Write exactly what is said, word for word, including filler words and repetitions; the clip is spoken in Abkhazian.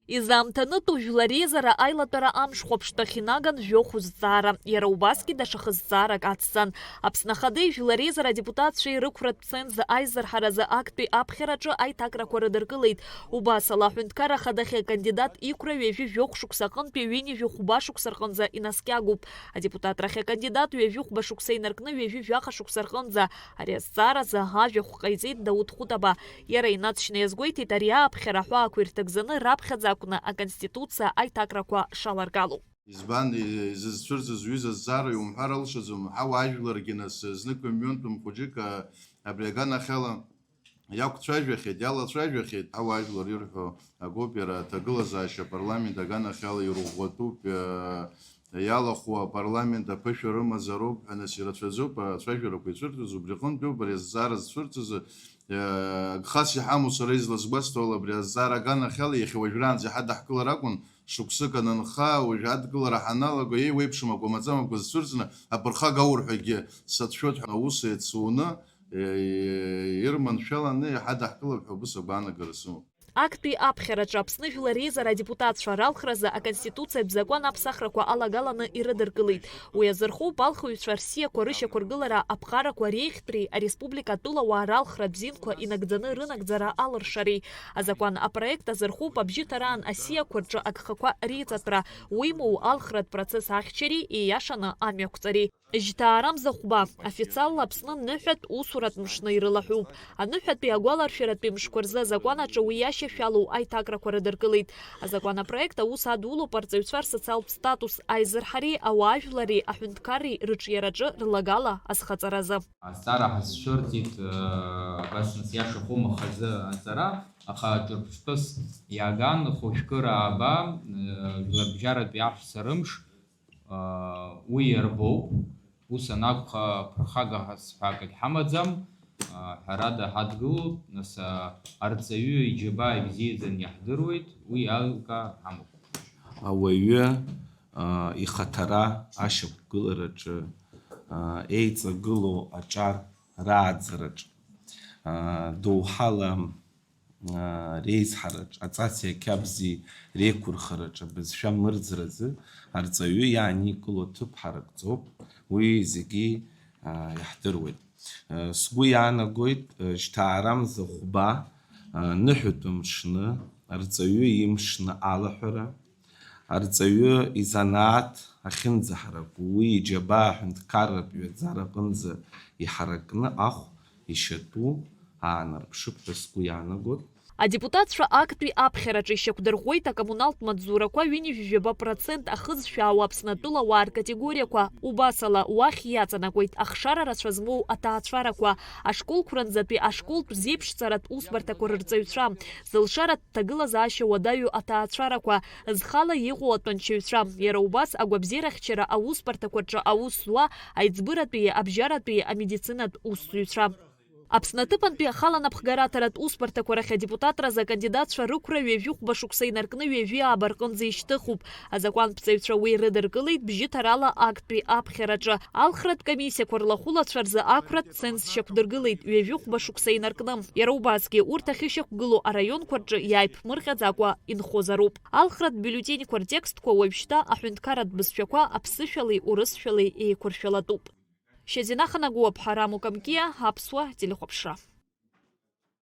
Изаамҭанытәу жәлар реизара аилатәара амш хәаԥштәахь инаган жәохә зҵаара, иара убасгьы даҽа хызҵаарак ацҵан. Аԥсны Ахадеи Жәлар Реизара адепутатцәеи рықәратә ценз аизырҳаразы актәи аԥхьараҿы аиҭакрақәа рыдыркылеит. Убас ала аҳәынҭқарра ахадахь акандидат иқәра ҩажәи жәохә шықәса аҟынтәи ҩынҩажәи хәба шықәса рҟынӡа инаскьагоуп. Адепутатрахь акандидат ҩажәи хәба шықәса инаркны ҩажәи жәаха шықәса рҟынӡа ари азҵааразы ажәахә ҟаиҵеит Дауҭ Хәытаба. Иара инаҵшьны иазгәеиҭеит, ари ааԥхьара аҳәаақәа ирҭагӡаны раԥхьаӡа акәны Аконституциа аиҭакрақәа шаларгало. Избан, изызцәырҵыз ҩыза зҵаара иумҳәар алшаӡом, ҳауаажәларгьы нас, знык ҩынтә мхәыҷык, а, абри аганахьала иақәцәажәахьеит, иалацәажәахьеит, ҳауаажәлар ирҳәо акоуп, иара аҭагылазаашьа апарламент аганахьала ирӷәӷәатәуп, а, иалахәу апарламент аԥышәа рымазароуп ҳәа, нас ирацәаӡоуп ацәажәарақәа ицәырҵыз, убри аҟынтәиоуп ари азҵаара зцәырҵыз, а, гхас иҳамоу сара изласгәасҭо ала, абри азҵаара аганахьала иахьа уажәраанӡа иҳадаҳкылар акәын, шықәсык анынха, уажә адкылара ҳаналаго, еиуеиԥшым акәамаҵамақәа зцәырҵны, аԥырхага аурҳәагьы сацәшәоит ҳәа аус еицуны, е-, ирманшәаланы иҳадаҳкылап ҳәа убыс агәаанагара сымоуп. Актәи аԥхьараҿы Аԥсны Жәлар Реизара адепутатцәа ралхразы Аконституциатә закәан аԥсахрақәа алагаланы ирыдыркылеит. Уи азырхоуп алхыҩцәа рсиақәа рышьақәыргылара аԥҟарақәа реихтәреи ареспублика атәылауаа ралхратә зинқәа инагӡаны рынагӡара алыршареи. Азакәан апроект азырхоуп абжьыҭараан асиақәа рҿы агхақәа реиҵатәра, уимоу алхратә процесс ахьчареи ииашаны амҩақәҵареи. Жьҭаарамза хәба, официалла Аԥсны ныҳәатә усуратә мшны ирылаҳәуп. Аныҳәатәи агәаларшәаратәи мшқәа рзы азакәан аҿы уи иашьашәалоу аиҭакрақәа рыдыркылеит. Азакәан апроект аус адулоуп арҵаҩцәа рсоциалтә статус аизырҳареи ауаажәлари аҳәынҭқарреи рыҿиараҿы рлагала азхаҵаразы. Азҵаара ҳазцәырҵит, э, абас нас иашахәыма хазы аҵара, аха ҿырԥштәыс иаган хәышәкыра ааба, э, жәларбжьаратәи аҳәса рымш, уи иарбоуп. Ус анакәха, ԥырхага ҳәа акгьы ҳамаӡам. Ҳәарада, ҳадгылоуп, нас, арҵаҩы иџьабаа ибзиаӡаны иаҳдыруеит, уи аилкаа ҳамоуп. Ауаҩы, ихаҭара ашьақәгылараҿы, еиҵагылоу аҿар рааӡараҿ, доуҳала реизҳараҿ, аҵаси ақьабзи реиқәырхараҿ абызшәа мырӡразы арҵаҩы иааникыло ҭыԥ ҳаракӡоуп, уи зегьы, аа, иаҳдыруеит. Сгәы иаанагоит, жьҭаарамза хәба, ныҳәатәы мшны, арҵаҩы имшны алаҳәара, арҵаҩы изанааҭ ахьынӡаҳараку, уи иџьабаа аҳәынҭқарратә ҩаӡара аҟынӡа иҳаракны ахә ишьатәу аанарԥшып ҳәа сгәы иаанагоит. Адепутатцәа актәи аԥхьараҿы ишьақәдырӷәӷәеит акоммуналтә маҵзурақәа ҩынҩажәи жәаба процент ахызшәаау Аԥсны атәылауаа ркатегориақәа, убасала уахь иаҵанакуеит ахшара рацәа змоу аҭаацәарақәа, ашколқәранӡатәи ашколтә зеиԥшҵаратә усбарҭақәа рырҵаҩцәа, зылшаратә ҭагылазаашьа уадаҩу аҭаацәарақәа, зхала иҟоу атәанчаҩцәа, иара убас агәабзиарахьчара аусбарҭақәа рҿы аус зуа аиҵбыратәии абжьаратәии амедицинатә усзуҩцәа. Аԥсны аҭыԥантәи ахала напхгараҭаратә усбарҭақәа рахь адепутатразы акандидатцәа рықәра ҩажәи хәба шықәса инаркны ҩажәи ааба рҟынӡа ишьҭыхуп. Азакәанԥҵаҩцәа уи рыдыркылеит бжьыҭарала актәи аԥхьараҿы. Алхратә комиссиақәа рлахәылацәа рзы ақәратә ценз шьақәдыргылеит ҩажәи хәба шықәса инаркны. Иара убасгьы урҭ ахьышьақәгылоу араионқәа рҿы иааиԥмырҟьаӡакәа инхозароуп. Алхратә бюллетеньқәа ртекстқәа уажәшьҭа аҳәынҭқарратә бызшәақәа аԥсышәалеи урысшәалеи еиқәыршәалатәуп. Шьазина Ханагәуаԥҳа, Рамо Камкиа, Аԥсуа телехәаԥшра.